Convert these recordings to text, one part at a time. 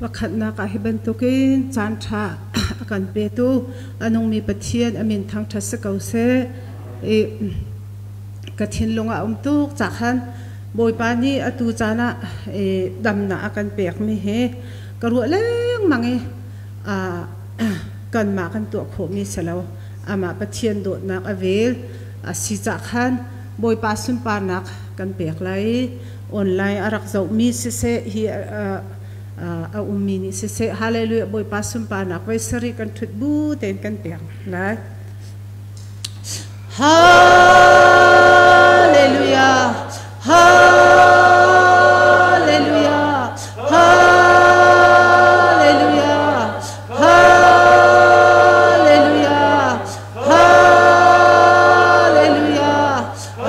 Pakhatnak ah hi bantukin caan ṭha a kan petu a nungmi Pathian a min thangṭhat si ko seh. I ka thinlung ah um tuk ca khan Bawipa nih atu caan ah damnak a kan pekmi hi ka ruah lengmang i kanmah kan tuah khawhmi si lo. Amah Pathian dawtnak a vel a si cah khan Bawipa sunparnak kan pek lai i online a rak zohmi siseh hi a ummi nih siseh hallelujah Bawipa sunparnak voi sarih kan ṭhut bu tein kan pek lai. Hallelujah Hallelujah Hallelujah Hallelujah Hallelujah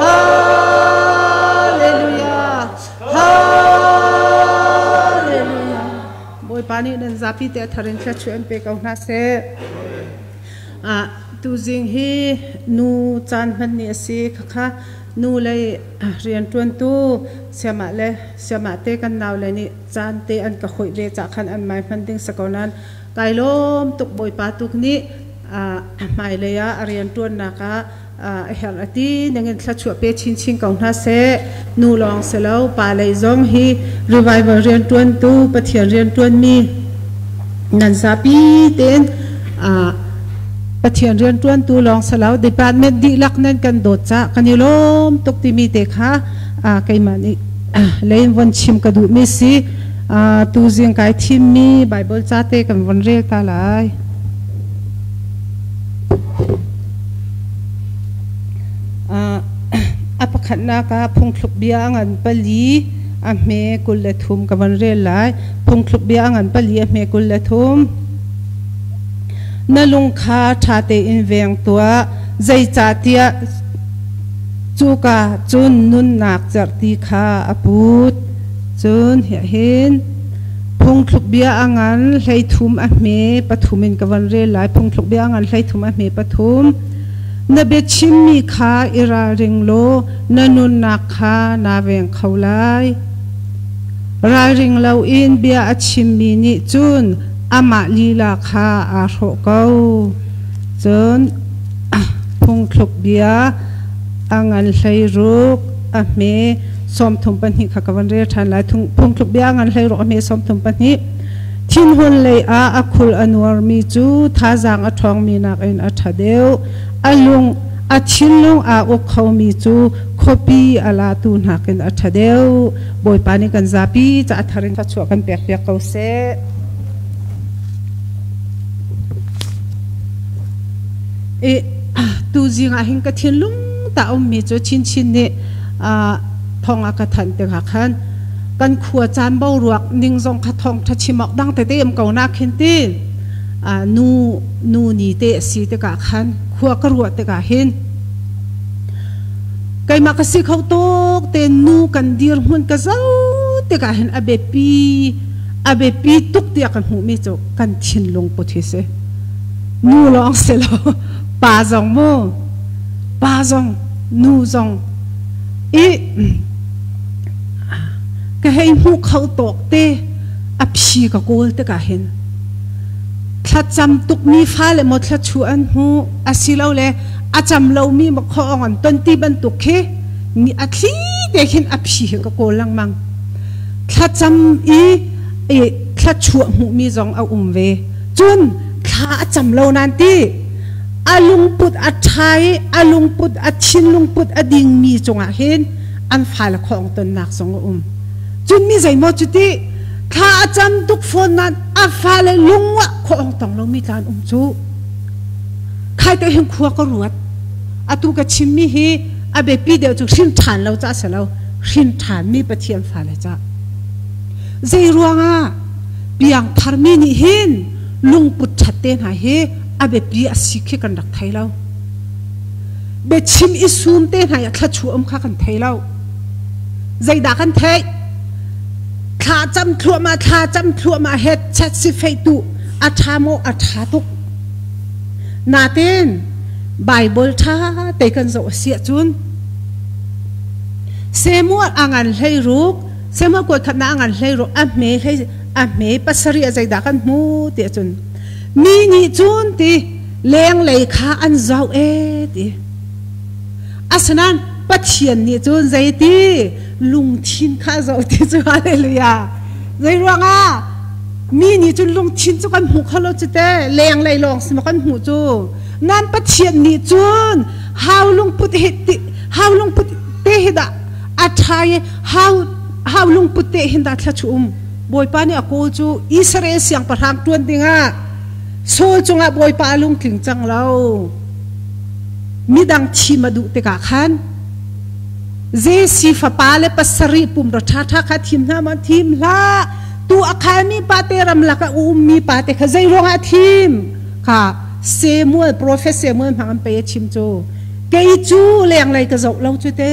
Hallelujah Hallelujah Bawipa nih nan zapi te a thar in thluachuah in pe ko hna seh. Ah, tuzing hi nu caan hman ni a si khakha nu lei rianṭuantu siamah le siamah te kan nau le nih caan te an ka hoih ve cah khan an mai hman ding si ko nain kai lawm tuk Bawipa tuk nih hmailei ah a rianṭuannak ah a herh a ti ningin thluachuah pe chinchin ko hna seh. Nu lawng si lo pa lei zong hi revival rianṭuantu Pathian rianṭuanmi nan zapi tein Pathian rianṭuantu lawng si lo department dihlak nan kan dawt cah kan i lawm tuk timi te kha keimah nih lein von chim ka duhmi si. Tuzing kai thimmi Bible ca te kan von rel ta lai. A pakhatnak ah phungthluk bia a ngan pali a hme 23 ka van rel lai. Phungthluk bia a ngan pali a hme 23. Na lung kha ṭha tein veng tuah, zeicahtiah cuka cun nunnak cerhti kha a put. Cun hihin phungthluk bia a ngan 33 a hme pathum in ka van rel lai. Phungthluk bia a ngan 33 a hme pathum. Na biachimmi kha i ralring law na nunnak kha naa veng kho lai. Ralring loin bia a chimmi nih cun amah lila kha aa hrawh ko. Cun phungthluk bia a ngan 16 a hme 32 kha ka van rel ṭhan lai. Phungthluk bia a ngan 16 a hme 32. Thinhun lei ah a khul a nuarmi cu thazaang a ṭhawngmi nakin a ṭha deuh. A lung a thinlung aa uk khomi cu khuapi a latu nakin a ṭha deuh. Bawipa nih kan zapi ca a thar in thluachuah kan pekpiak ko seh. I tuzing ah hin ka thinlung ta ummi cu chinchin nih thong a ka thanh tikah khan kan khua caan boruak ning zong kha thong ṭha chim awk dang tete um ko na khin ti nu nu ni te a si tikah khan khua ka ruah tikah hin keimah ka si kho tuk te nu kan dirhmun ka zo tikah hin a biapi a biapi tuk tiah ka hmuhmi cu kan thinlung put hi si nu lawng si lo pa zong mu pa zong nu zong i ka hei hmuh kho tawk te a phi ka kawl tikah hin thlacam tukmi fale maw thlachu an hmu asilole a cam lomi maw khuaawng an ton ti bantuk khi ni a thli te khin a phi hi ka kawl lengmang thlacam i thlachuah hmuhmi zong a um ve cun thla a cam lo nan ti a lungput a ṭha i a lungput a thinlungput a dingmi cungah hin an fale khawng tonnak zong a um cun mi zeimaw cu ti thla a cam tuk fawn nain a fale lungah khawng tong lomi tla an um cu khai te hin khua ka ruat atu ka chimmi hi a biapi deuh cu hrin ṭhan lo ca si lo hrin ṭhanmi Pathian fale ca zei ruangah piangthar mi nih hin lungput ṭhat te hna hi a biapi a si khi kan rak thei lo biachim i sum te hna i a thlachu um kha kan thei lo zeidah kan theih thla cam thluahmah thla cam thluahmah het chat si fei tu a ṭha maw a ṭha tuk natin Bible ṭha te kan zoh a si ahcun Samuel a ngan 16 Samuel kuat khatnak a ngan 16 a hme hlei a hme pasarih a zeidah kan hmu ti ahcun mi nih cun ti lenglei kha an zoh e ti. Asinain Pathian nih cun zeiti lungthin kha a zoh ti cu hallelujah. Zei ruangah mi nih cun lungthin cu kan hmu kho lo cu te lenglei lawng si maw kan hmuh cu. Nan Pathian nih cun hau lungput hi ti hau lungput te hi dah a ṭha i hau hau lungput te hin dah thla chu um. Bawipa nih a kawl cu Israel siangpahrang ṭuan dingah Saul cungah Bawipa a lungtling cang lo. Midang thim a duh tikah khan Jesse fapa le pasarih pumra ṭhaṭha kha thim hna maw? Thim hlah. Tu a khalmi pate ramlak ah ummi pate kha zei ruangah thim? Kha Samuel, profet Samuel hmang an pei a chim cu. Kei cu lenglei ka zoh lo cu te,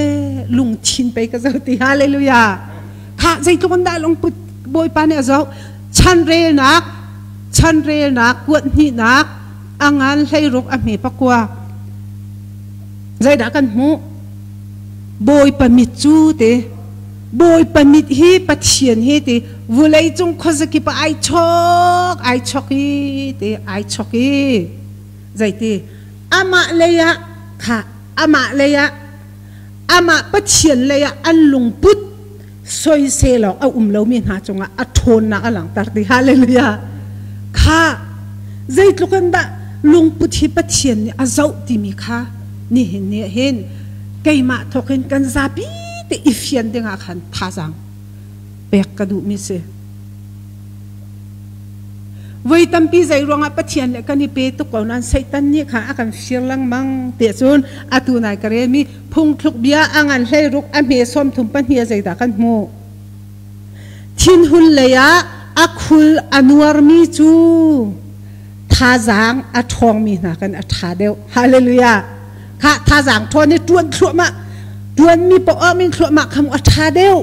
lungthin pei ka zoh ti. Hallelujah. Kha zeitluk in dah lungput Bawipa nih a zoh. Chanrelnak, chanrelnak, kuat hnihnak, a ngan 16 a hme pakua. Zeidah kan hmuh? Bawipa mit cu te Bawipa mit hi Pathian hi ti vulei cung khuazakip ah ai chok ai chok i ti ai chok i zeiti amah lei ah kha amah lei ah amah Pathian lei ah an lungput soisel awk a um lomi hna cungah a ṭhawnnak a langhter ti hallelujah kha zeitluk in dah lungput hi Pathian nih a zoh timi kha nihin ni ah hin keimah thawk in kan zapi te i fian dingah khan thazaang pek ka duhmi si. Voi tampi zei ruangah Pathian le kan i pe tuk ko nain Satan nih kha a kan fir lengmang ti cun atu nai ka relmi phungthluk bia a ngan 16 a hme 32 a zeidah kan hmuh. Thinhun lei ah a khul a nuarmi cu thazaang a ṭhawngmi hna kan a ṭha deuh. Hallelujah. Kha thazaang ṭhawn i ṭuan thluahmah ṭuanmi poah min thluahmah kham a ṭha deuh.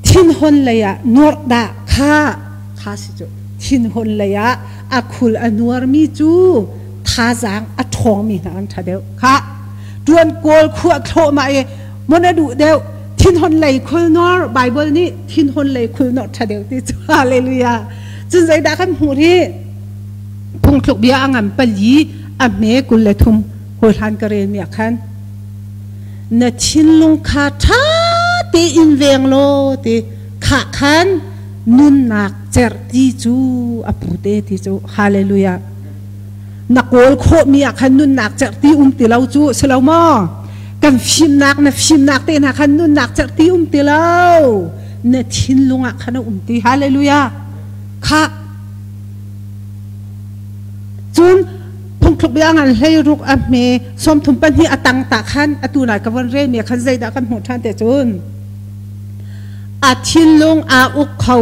Thinhon lei ah nuarh dah kha kha si cu thinhon lei ah a khul a nuarmi cu thazaang a ṭhawngmi hna an ṭha deuh. Kha ṭuan kawl khuah thlawhmah i mon a duh deuh thinhon lei khul nuar Bible nih thinhon lei khul nuar ṭha deuh ti cu hallelujah. Cun zeidah kan hmuh rih? Phungthluk bia a ngan pali a hme 23 hawi hlan ka relmi ah khan na thinlung kha ṭha tein veng law ti khah khan nunnak cerhti cu a pu te ti cu hallelujah na kawl khawhmi ah khan nunnak cerhti um ti lo cu si lo maw kan fimnak na fimnak te hna khan nunnak cerhti um ti lo na thinlung ah khan a um ti hallelujah kha cun phungthluk bia ngan 16 a hme 32 a tang ta khan atu nai ka von rel mi khan zeidah kan hmuh ṭhan te cun a thinlung aa uk kho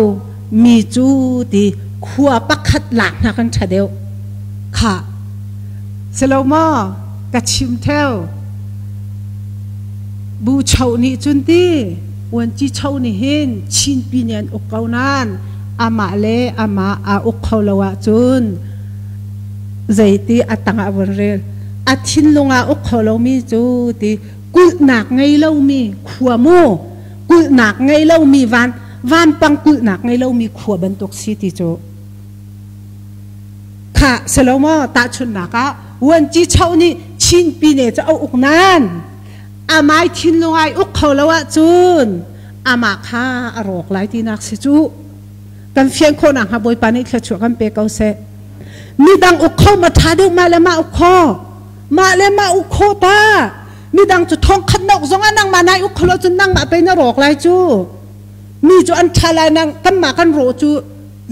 mi cu ti khua pakhat lak hna kan ṭha deuh kha silo maw ka chim theo bu cho nih cun ti uanci cho nih hin Chinpi nih an uk ko nain amah le amah aa uk kho lo ahcun zeiti a tang ah von rel a thinlung ah uk kho lomi cu ti kulhnak ngei lomi khua mu kulhnak ngei lomi van vanpang kulhnak ngei lomi khua bantuk si ti cu kha selo maw tahchunhnak ah vuanci cho nih Chin pine cu a uk nan amai thinlung ai uk kho lo ahcun amah kha a rawk lai tinak si cu kan fian khawh nakhnga Bawipa nih thluachuah kan pe ko seh midang uk kho ma ṭha deuh mah le mah uk kho mah le mah uk kho ta midang cu thong khat na uk zongah nangmah nai uk kho lo cun nangmah pei na rawk lai cu mi cu an ṭha lai nang kanmah kan rawh cu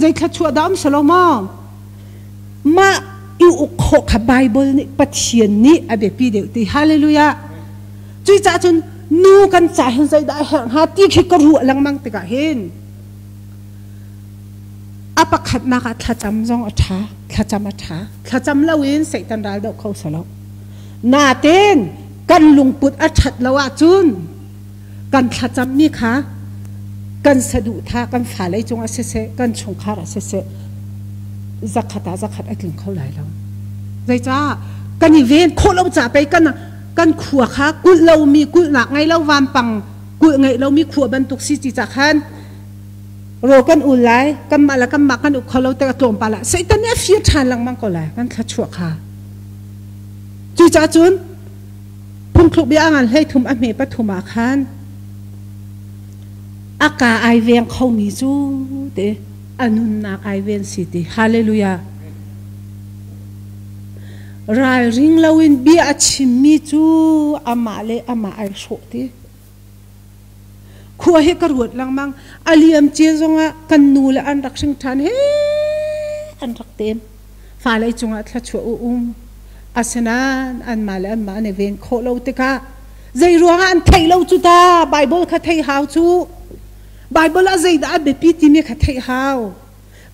zei thluachuah dah um selo maw mah i uk khawh kha Bible nih Pathian nih a biapi deuh ti hallelujah cuicaah cun nu kan ca hin zeidah a herh hnga ti khi ka ruah lengmang tikah hin a pakhatnak ah thlacam zong a ṭha thlacam a ṭha thlacam loin Satan ral doh kho salo natein kan lungput a ṭhat lo ahcun kan thlacammi kha kan saduhthah kan fale cungah siseh kan chungkhar ah siseh zakhat ah zakhat a tling kho lai lo zeicah kan i ven khawh lo ca pei kan kan khua kha kulh lomi kulhnak ngei lo vampang kulh ngeih lomi khua bantuk si ci ca khan Rawl kan ul lai, kanmah le kanmah kan uk kho lo tikah tlawmpal ah Satan nih a fir ṭhan lengmang ko lai kan thluachuah kha. Cucaah cun phungthluk bia a ngan 13 a hme pathum ah khan a ka ai veng khomi cu te a nunnak ai ven si ti. Hallelujah. Ralring loin bia a chimmi cu amah le amah ai hrawh ti. Khua hi ka ruat lengmang. A liam cia zongah kan nu le an rak hring ṭhan he an rak tem. Fale cungah thluachuah u um. Asinain anmah le anmah an i ven khawh lo tikah zei ruangah an theih lo cu ta Bible kha theih hau cu. Bible ah zeidah a biapi timi kha theih hau.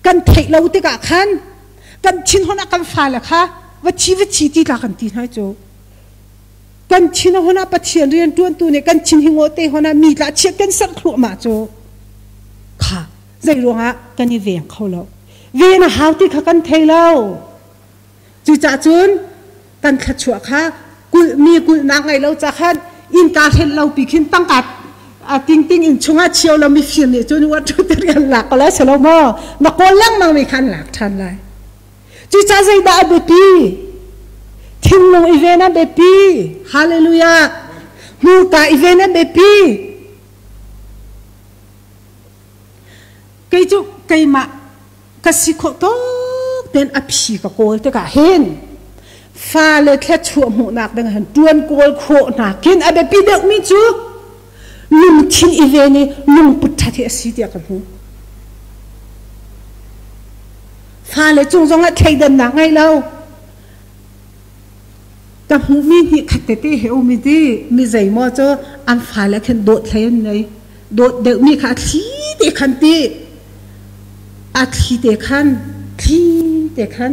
Kan theih lo tikah khan kan thinhun ah kan fale kha va thi va thi ti tla kan ti hna cu. Kan thin a hun ah Pathian rianṭuantu nih kan thin hi ngaw te hon ah mi tla chiat kan serh thluahmah cu kha zei ruangah kan i veng kho lo. Ven a hau ti kha kan thei lo. Cucaah cun kan thluachuah kha kulh mi kulhnak ngei lo ca khan innka hrenh lo pi khin tangka a tingting in chungah chio lo mifir nih cun uat rian lak ko lai selo maw na kawl lengmang mi khan lak ṭhan lai. Cucaah zeidah a biapi? Thinlung i ven a biapi. Hallelujah. Hmurka i ven a biapi. Kei cu keimah ka si khawh tawk tein a phi ka kawl tikah hin fale thluachuah hmuhnak ding hin ṭuan kawl khawh hna khin a biapi deuhmi cu lungthin i ven i lungput ṭhat hi a si tiah ka hmuh. Fale cung zongah thleidannak ngei lo. Ka hmuhmi hnih khat tete he um i ti mi zeimaw cu an fale khin dawt hlei an nei. Dawt deuhmi kha a thli te khan ti a thli te khan thli te khan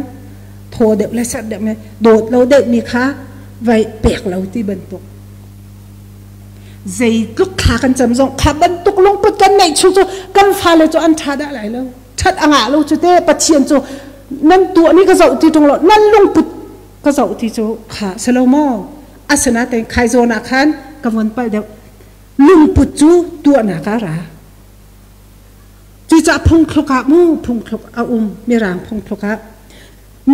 thaw deuh le serh deuh dawt lo deuhmi kha vai pek lo ti bantuk. Zeitluk thla kan cam zong kha bantuk lungput kan neih chung cu kan fale cu an ṭha dah lai lo. Ṭhat a ngah lo cu te Pathian cu nan tuah ni ka zoh ti ṭung lo nan lungput ka zoh ti cu kha si lo maw asinain khai zawn ah khan ka von palh deuh lungput cu tuahnak ah ra cucaah phungthluk ah mu phungthluk a um mirang phungthluk ah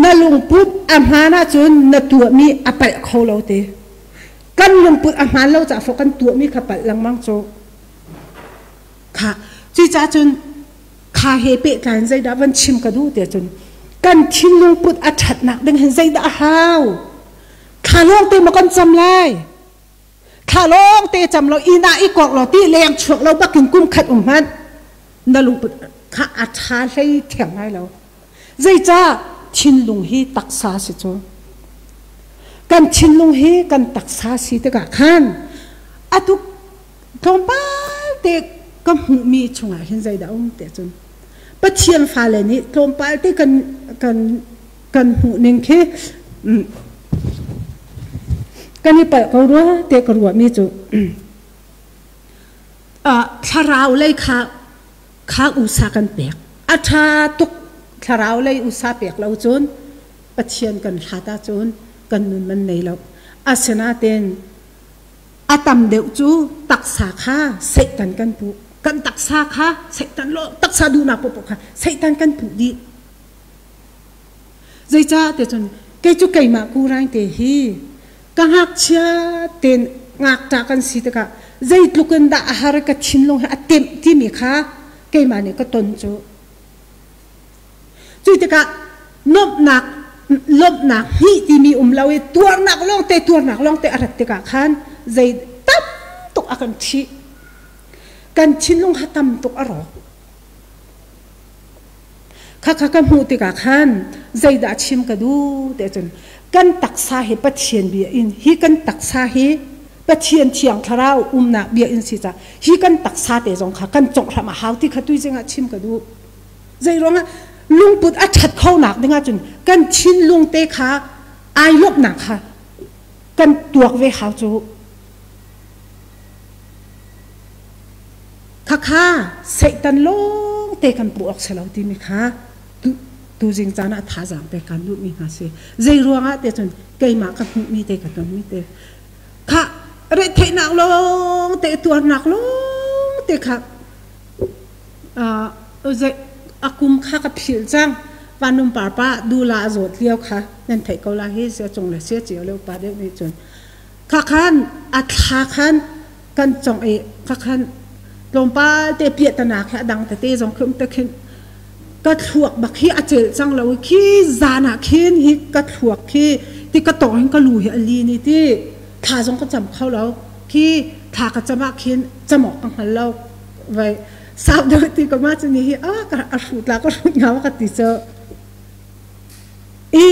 na lungput a hmaan ahcun na tuahmi a palh kho lo te kan lungput a hmaan lo caah fawh kan tuahmi kha palh lengmang cu Kha cucaah cun kha he pehtlai in zeidah van chim ka duh tiah cun kan thinlung put a ṭhatnak ding hin zeidah a hau? Thla lawng te maw kan cam lai? Thla lawng te cam lo inn ah i kawk law ti leng chuak lo bakin kum khat um hmanh na lungput kha a ṭha hlei thiang lai lo. Zeicah thinlung hi taksa si cu? Kan thinlung hi kan taksa si tikah khan atu Tlawmpal te ka hmuhmi chungah hin zeidah a um tiah cun Pathian fale nih tlawmpal te kan kan kan hmuh ning khi kan i palh ko rua te ka ruahmi cu thlarau lei kha kha usa kan pek a ṭha tuk thlarau lei usa pek lo cun Pathian kan hlat ahcun kan nun man nei lo asinain A tam deuh cu taksa kha Satan kan puh. Kan taksa kha Satan lo taksa duhnak paohpaoh kha Satan kan puh dih. Zeicah ti cun kei cu keimah kuraing te hi ka ngakchia tein ngakṭah kan si tikah zeitluk in dah a har i ka thinlung hi a temh timi kha keimah nih ka ton cu. Cu tikah lawmhnak lawmhnak hnih timi um lo i tuarnak lawngte tuarnak lawngte a rat tikah khan zei tam tuk a kan ṭhih. Kan thinlung kha tam tuk a rawk. Khakha ka hmuh tikah khan zeidah chim ka duh ti ahcun kan taksa hi Pathian bia in hi kan taksa hi Pathian thiang thlarau umnak bia in si caah hi kan taksa te zong kha kan conghram a hau ti kha tuizing ah chim ka duh. Zei ruangah lungput a ṭhat khonak ding ahcun kan thinlung te kha ai lawmhnak kha kan tuak ve hau cu. Khakha Satan lawng te kan puh awk si lo timi kha tuzing caan ah thazaang pek kan duhmi hna si. Zei ruangah te cun keimah ka hmuhmi te ka tonmi te kha retheihnak lawng te tuarnak lawng te kha. A kum kha ka philh cang. Vanlum par pa dula a zawt lio kha nan theih ko la hi sia cung le sia cio le upa deuh nih cun kha khan a thla khan kan cong i kha khan tlawmpal te piahtana khi a dang tete zong khi um te khin ka thluak bak hi a celh cang lo i khi zan ah khin hi ka thluak khi ti ka tawng hin ka lu hi a lin i ti thla zong ka cam kho lo khi thla ka cam ah khin cam awk ka hngal lo vai sau deuh ti ka ma cu ni hi a ka a hrut la ka hrut nga ka ti cu i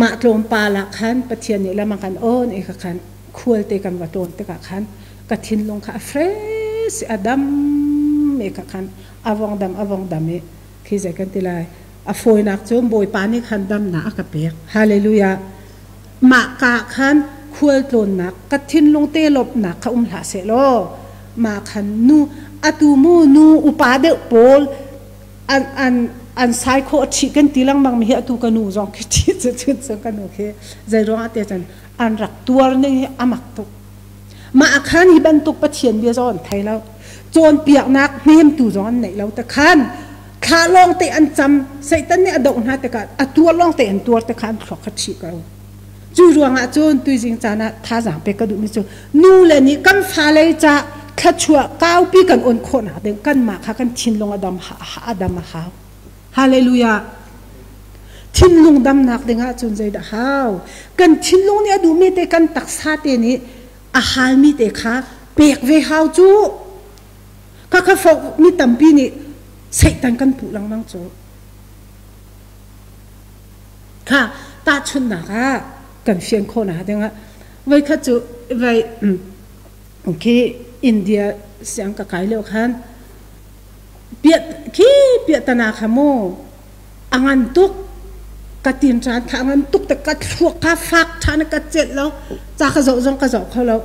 mah tlawmpal ah khan Pathian nih lam a kan awn i kha khan khualte kan va tlawn tikah khan ka thinlung kha a fresh i a dam i kha khan a vong dam a vong dam i khi zei kan ti lai a fawinak cu Bawipa nih khan damnak a ka pek. Hallelujah. Mah ka khan khual tlawnnak ka thinlung te lawmhnak kha um hlah seh law mah khan nu atu mu nu upa deuh pawl an an an sai khawh a ṭhih kan ti lengmang mi hi atu ka nu zong khi ṭhih cu cun cu ka nu khi zei ruangah te cun an rak tuar ning hi a mak tuk. Mah ah khan hi bantuk Pathian bia zong an thei lo. Cawnpiaknak hnemtu zong an neih lo te khan thla lawng te an cam. Satan nih a doh hna tikah a tuar lawng te an tuar te kha an thluak kha ṭhih ko. Cu ruangah cun tuizing caan ah thazaang pek ka duhmi cu nu le nih kan fale ca thluachuah kaupi kan on khawhnak ding kanmah kha kan thinlung a dam a dam a hau. Hallelujah. Thinlung damnak dingah cun zeidah hau? Kan thinlung nih a duhmi te kan taksa te nih a halmi te kha pek ve hau cu. Kha kha fok mi tampi nih Satan kan puh lengmang cu. Kha tahchunhnak ah kan fian khawhnak dingah voikhat cu vai khi India siang ka kai lio khan piah khi piahtana kha mu a ngan tuk ka tin ṭhan kha a ngan tuk te ka thluak kha fak ṭhan ka celh lo ca ka zoh zong ka zoh kho lo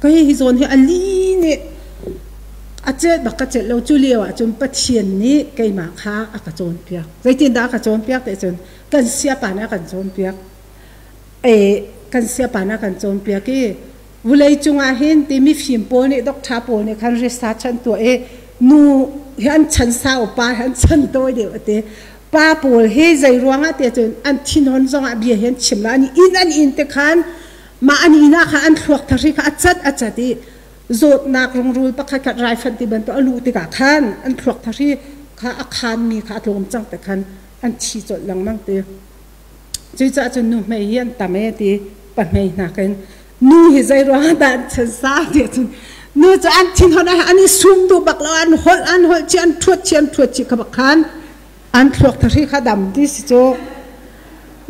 ka hi hi zawn hi a li nih a celh bak ka celh lo cu lio ah cun Pathian nih keimah kha a ka cawnpiak zeitindah a ka cawnpiak te cun kan siapa nih a kan cawnpiak e kan siapa nih a kan cawnpiak i Vulei cungah hin ti mifim pawl nih doctor pawl nih khan research an tuah i nu hi an chan sau pa hi an chan tawi deuh a ti. Pa pawl hi zei ruangah ti cun an thinhon zongah bia hi an chim lo. An inn an inn te khan mah an inn ah khan an thluak thari kha a cat a cat i zawtnak rungrul pakhat khat raifanh ti bantuk a luh tikah khan an thluak thari kha a khanmi kha a tlawm cang te khan an thi colh lengmang ti. Cucaah cun nuhmei hi an tam ee ti pahmei nakin nu hi zei ruangah dah an chan sa ti ahcun nu cu an thinhon ah an i sum duh bak lo an holh an holh chi an ṭhuat chi an ṭhuat chi kha bak khan an thluak thahri kha dam ti si cu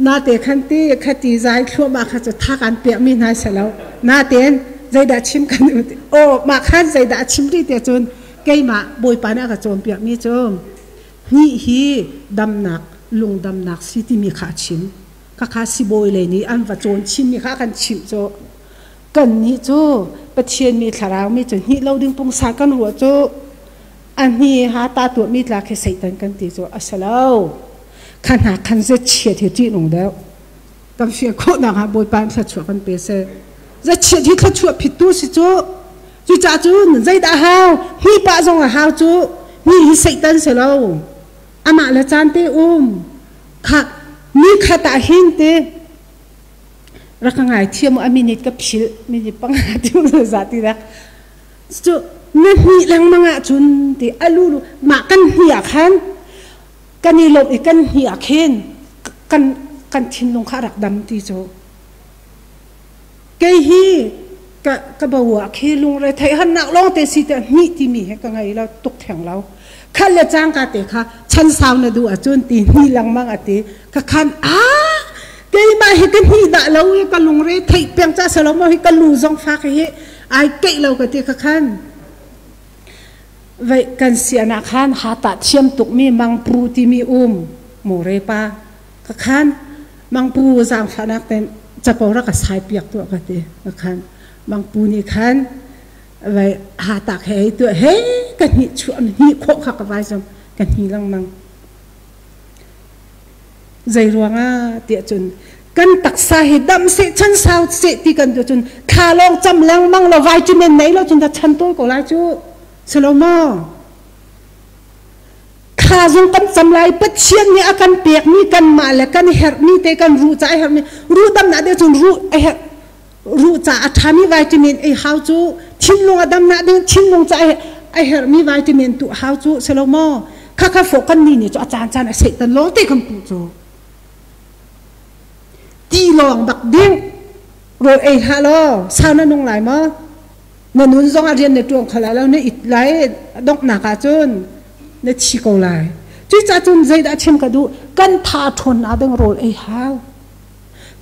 nate khan ti kha ti zai thluahmah kha cu thak an piak mi hna si lo natein zeidah chim kan aw mah khan zeidah a chim rih ti ahcun keimah Bawipa nih a ka cawnpiak mi cu Hnih hi damnak, lungdamnak si timi kha a chim. Khakha sibawi lei nih an va cawn chinmi kha a kan chimh cu. Kannih cu Pathian mi thlarau mi cu hnih lo ding pungsan kan ruah cu a hni ha ta tuahmi tla khi Satan kan ti cu a si lo. Kha hna khan zechiat hi ṭihnung deuh. Kan fian khawhnak ah Bawipa in thluachuah kan pe seh. Zechiat hi thluachuah phittu si cu. Cucaah cun zeidah a hau? Hni pah zong a hau cu. Hni hi Satan si lo. Amah le caan te um. Kha ni khat ah hin te rak ka ngai thiam a minute ka philh minute panga ti za ti dak cu na hni lengmang ah cun ti alu lu mah kan hni ah khan kan i lawmh i kan hni ah khin kan kan thinlung kha rak dam ti cu Kei hi ka ka bo ah khi lungre theih-hannak lawng te si te hnih timi he ka ngei lo tuk theng lo. Khat le cangka te kha chan sau na duh ahcun ti hnih lengmang a ti. Ka khan a keimah hi ka hnih dah lo i ka lungre theih peng ca selo maw hi ka lu zong fak hi ai keih lo ka ti ka khan. Vei kan sian ah khan hata thiam tukmi mangpu timi um more pa Ka khan mangpu zaangfahnak ten capo rak ka sai piak tuah ka ti. Ka khan mangpu nih khan vai ha tak he hei tuah he ka hnih chuah hnih khawh kha ka vai zong ka hni lengmang. Zei ruangah tiah cun kan taksa hi dam seh chan sau seh ti kan duh cun thla lawng cam lengmang lo vitamin nei lo cun ta chan tawi ko lai cu. Silo maw? Thla zong kan cam lai. Pathian nih a kan pekmi kanmah le kan herhmi te kan ruh ca a herhmi ruh damnak ding cun ruh a herh ruh ca a ṭhami vitamin ei hau cu thinlung a damnak ding thinlung ca a herhmi vitamin tu hau cu si lo maw? Khakha fawh kan ni nih cu a caan caan a sehtan lawng te kan puh cu. Ti lawng bak ding rawl ei hlah law sau na nung lai maw? Na nun zong ah rian na ṭuan kho lai lo, na it lai, donghnak ah cun na thi ko lai. Cucaah cun zeidah chim ka duh? Kan tha ṭhawnnak ding rawl ei hau.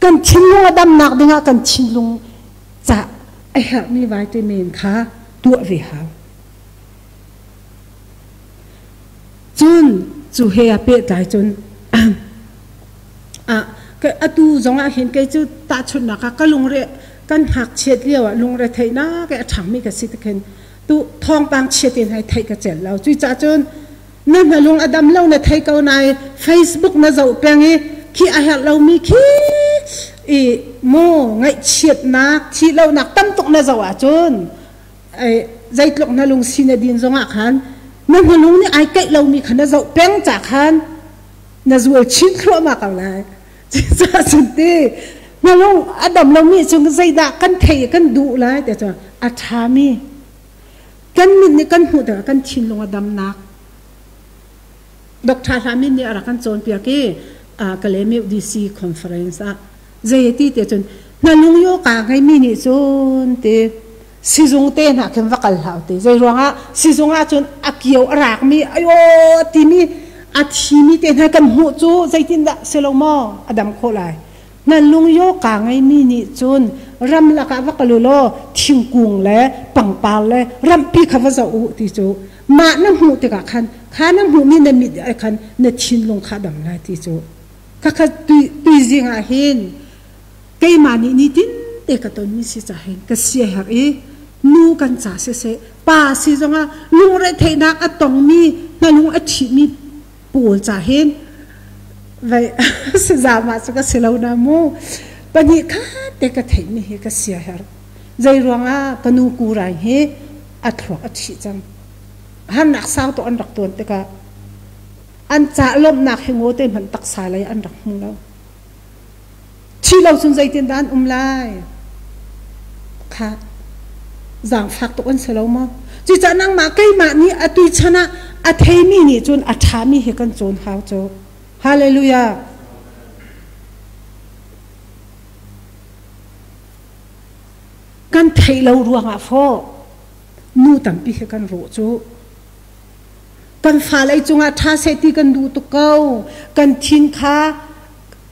Kan thinlung a damnak dingah kan thinlung ca a herhmi vitamin kha tuah ve hau. Cun cu he a pehtlai cun atu zong ah hin kei cu tahchunhnak ah ka lungre kan ngakchiat lio ah lungre theihnak i a ṭhangmi ka si tikhin tu thawngpang chiat in hei theih ka celh lo. Cucaah cun na hnalung a dam lo na thei ko nai Facebook na zoh peng i khi a herh lomi khi i mu ngaihchiatnak thih lonak tam tuk na zoh ahcun zeitluk na lung si na din zongah khan na hnalung nih ai keih lomi kha na zoh peng ca khan na zual chin thluahmah ko lai. Cucaah cun ti hnalung a dam lomi cu zeidah kan thei kan duh lai ti cun a ṭhami kan mit nih kan hmuh tikah kan thinlung a damnak Dr. Hla Min nih a rak kan cawnpiak i Kalaymyo DC conference ah zei ti te cun hnalung yo ka ngeimi nih cun ti sizung te hna khin va kal hlah ti zei ruangah sizung ah cun a kio a rakmi ayo timi a thimi te hna kan hmuh cu zeitindah si lo maw a dam khawh lai na lung yo ka ngeimi nih cun ramlak ah va kal u law thingkung le pangpar le rampi kha va zoh u ti cu mah na hmuh tikah khan kha na hmuhmi na mit ah khan na thinlung kha dam lai ti cu khakha tuizing ah hin keimah nih nitin te ka tonmi si ca hin ka sia herh i nu kan ca siseh pa si zongah lungretheihnak a tongmi hnalung a ṭhimi pawl ca hin vai sazama cu ka si lo na mu pahnih khat te ka theihmi hi ka sia herh zei ruangah ka nu kurai hi a thluak a ṭhih cang harnak sau to an rak tuan tikah an ca lawmhnak hi ngaw te hmanh taksa lei an rak hmu lo Thi lo cun zeitindah an um lai? Kha zaangfak tuk an si lo maw? Cucaah nangmah keimah nih atu chan ah a theimi nih cun a ṭhami hi kan cawn hau cu. Hallelujah. Kan theih lo ruangah fawh nu tampi hi kan rawh cu. Kan fale cungah ṭha seh ti kan duh tuk ko. Kan thin kha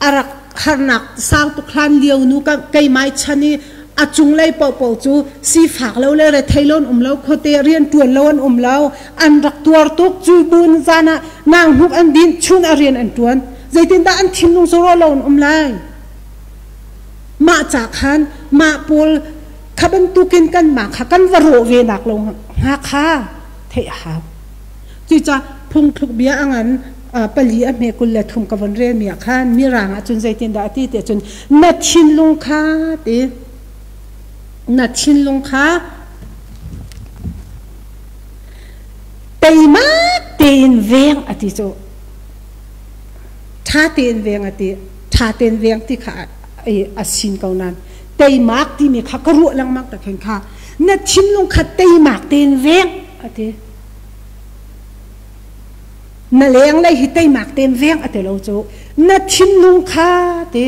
a rak harnak sang tuk hlan lio nu keimai chan i a cunglei paohpaoh cu sifak lo le rethei lo an um lo khuate rian ṭuan lo an um lo an rak tuar tuk cu bun zan ah nang hnuk an din chun a rian an ṭuan zeitindah an thinlung cu rawh lo an um lai mah ca khan mah pawl kha bantukin kan mah kha kan va rawh ve nak lo hnga kha theih a hau cucaah phungthluk bia a ngan pali a hme 23 ka von relmi ah khan mirang ah cun zeitindah a ti ti cun na thinlung kha ti na thinlung kha teimak tein veng a ti cu ṭha tein veng a ti ṭha tein veng ti kha a sin ko nan teimak timi kha ka ruah lengmang ta khin kha na thinlung kha teimak tein veng a ti na lenglei hi teimak tein veng a ti lo cu na thinlung kha ti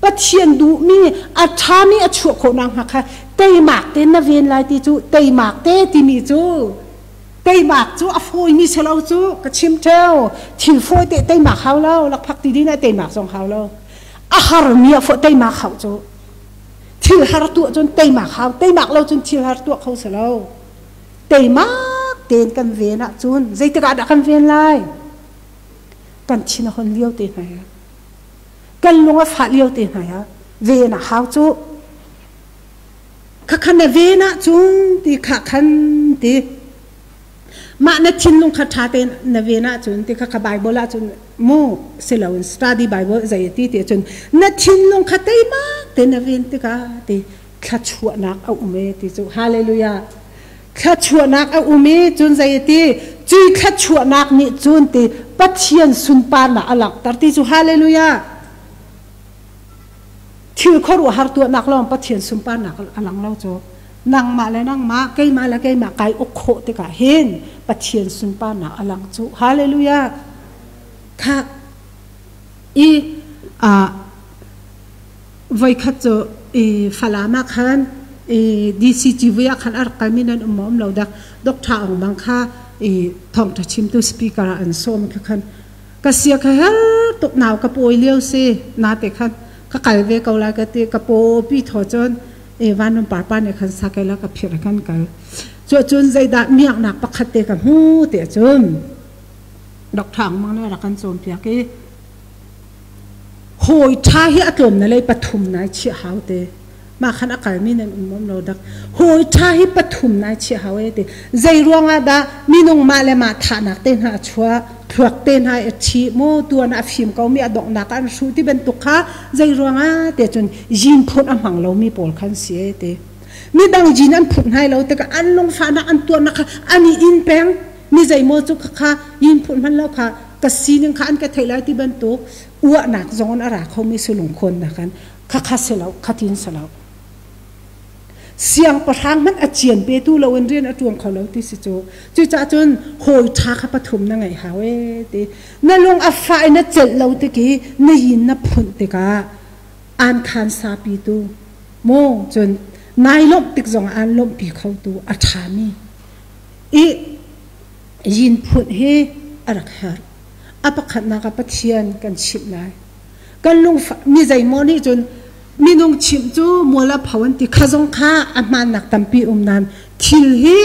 Pathian duhmi a ṭhami a chuah khawh nakhnga kha teimak tein na ven lai ti cu teimak te timi cu teimak cu a fawimi si lo cu ka chim ṭheo thil fawi te teimak hau lo lakphak ti din ah teimak zong hau lo a harmi a fawh teimak hau cu thil har tuah cun teimak hau teimak lo cun thil har tuah kho si lo teimak tein kan ven ahcun zeitik ah dah kan ven lai kan thin a hon lio te hna ya kan lung a fah lio te hna ya ven a hau cu khakhan na ven ahcun ti kha khan ti mah na thinlung kha ṭha tein na ven ahcun ti kha kha Bible ahcun mu siloin study Bible zei ti ti cun na thinlung kha teimak te na ven tikah ti thluachuahnak a um e ti cu hallelujah thluachuahnak a um i cun zei ti cui thluachuahnak nih cun ti Pathian sunparnak a langhter ti cu. Hallelujah. Thil khuaruahhar tuahnak lawng Pathian sunparnak a lang lo cu. Nangmah le nangmah, keimah le keimah kai uk khawh tikah hin Pathian sunparnak a lang cu. Hallelujah. Kha i voikhat cu i Falam ah khan i DCTV ah khan a rak kalmi nan um maw um lo dak Dr. Aung Bang kha i thawngṭha chimtu speaker ah an sawm kha khan ka sia kha her tuk nau ka pawi lio si na te khan ka kal ve ko lai ka ti ka pawpi thaw cun e vanram parpa nih khan sakela ka phir kan kal cu cun zeidah miaknak pakhat te ka hmu te cun Dr. Aung Mang nih rak kan cawnpiak i hawi ṭha hi a tlawm na lei pathum nai chiah hau te mah khan a kalmi nan um um lo dak hawi ṭha hi pathum nai chiah hau e te zei ruangah dah minung mah le mah thahnak te hna a chuah thluak te hna a thi mu tuan a fim ko mi a donghnak an hru ti bantuk kha zei ruangah te cun yin phun a hmang lomi pawl khan si e te midang yin an phut hnai lo tikah an lungfahnak an tuarnak kha an i in peng mi zeimaw cu kha yin phun hman lo kha ka sining kha an ka theih lai ti bantuk uahnak zong in a ra khomi si lungkhawnnak an kha kha si lo khatin si lo siangpahrang hmanh a cian petu lo in rian a ṭuan kho lo ti si cu. Cucaah cun hawi ṭha kha pathum na ngeih hau ee ti. Na lung a fah i na celh lo tik i na yin na phunh tikah aan khaan sapitu maw cun nai lawmh tik zongah aan lawmhpi khotu a ṭhami i yin phunh hi a rak herh. A pakhatnak ah Pathian kan chimh lai. Kan lung mi zeimaw nih cun minung chimh cu mual a pho an ti kha zong kha a hmaannak tampi um nain thil hi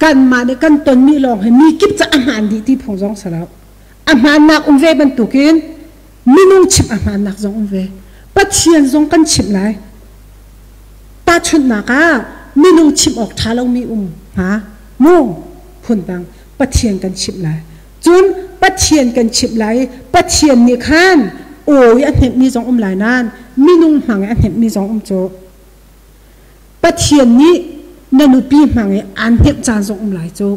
kanmah nih kan tonmi lawng hi mi kip ca a hmaan dih ti phung zong si lo. A hmaannak um ve bantukin minung chimh a hmaannak zong um ve. Pathian zong kan chimh lai. Tahchunhnak ah minung chimh awk ṭha lomi um hnga mu phundang Pathian kan chimh lai. Cun Pathian kan chimh lai i Pathian nih khan awi a hnemhmi zong um lai nain minung hmang i a hnemhmi zong um cu. Pathian nih na nupi hmang i aan hnemh caan zong um lai cu.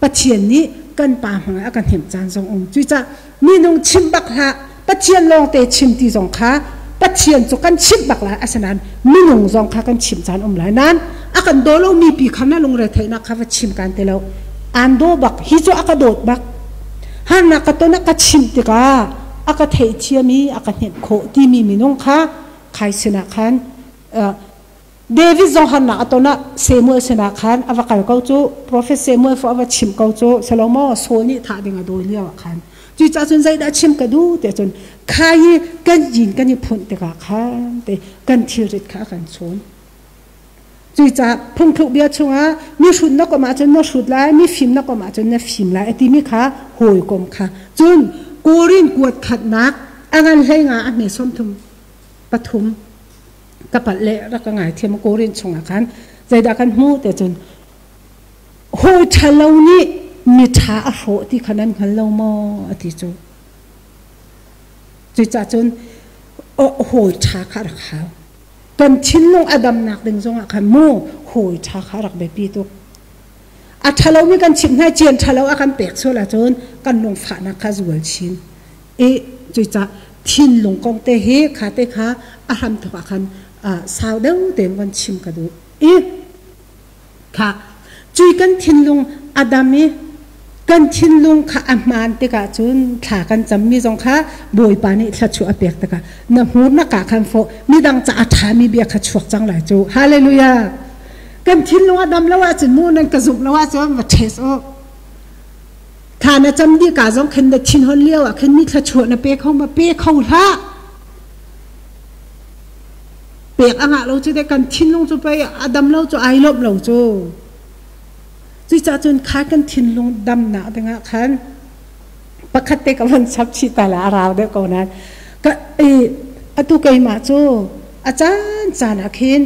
Pathian nih kan pa hmang i a kan hnemh caan zong um. Cucaah minung chimh bak hlah, Pathian lawngte chim ti zong kha Pathian cu kan chimh bak lai, asinain minung zong kha kan chimh caan um lai. Nain a kan daw lomi pi kha na lungre theihnak kha va chim kan ti lo. Aan daw bak, hi cu a ka dawt bak. Harnak ka ton a ka chimh tikah a ka theihthiam i a ka hnemh khawh timi minung kha khai sinah khan David zong harnak a ton ah Samuel sinah khan a va kal ko cu. Profet Samuel fo a va chimh ko cu. Salomo Saul nih thah ding a dawi lio ah khan. Cucaah cun zeidah chim ka duh tiah cun khai i kan yin kan i phunh tikah khan te kan thilrit kha a kan chawn. Cucaah phungthluk bia chungah mi hrut na kom ahcun na hrut lai, mi fim na kom ahcun na fim lai a timi kha hawikom kha. Cun Korin kuat khatnak a ngan hlei nga a hme 33 ka palh le rak ka ngaithiam Korin chungah khan zeidah kan hmuh te cun hawi ṭhalo nih mi ṭha a hrawh ti kha nan hngal lo maw a ti cu. Cucaah cun hawi ṭha kha rak hau. Kan thinlung a damnak ding zongah khan mu hawi ṭha kha rak biapi tuk. A ṭhalomi kan chimh hna cian ṭhalo a kan pek sual ahcun kan lungfahnak kha zual chin. I cucaah thinlung kong te hi kha te kha a hramthawk ah khan sau deuh tein kan chim ka duh. I kha cui kan thinlung a dam i kan thinlung kha a hmaan tikah cun thla kan cammi zong kha Bawipa nih thluachuah a pek tikah na hmur na ka khan fawh midang ca a ṭhami bia kha chuak cang lai cu. Hallelujah. Kan thinlung a dam lo ahcun mu nan ka zumh lo ahcun va ṭhes u. Thla na cam dih ka zong khin na thinhon lio ah khin mi thluachuah na pe kho ma pe kho hlah. Pek a ngah lo cu te kan thinlung cu pei a dam lo cu ai lawmh lo cu. Cucaah cun kha kan thinlung damnak dingah khan pakhat te ka van chap chih ta la a rau deuh ko nain ka i atu keimah cu a caan caan ah khin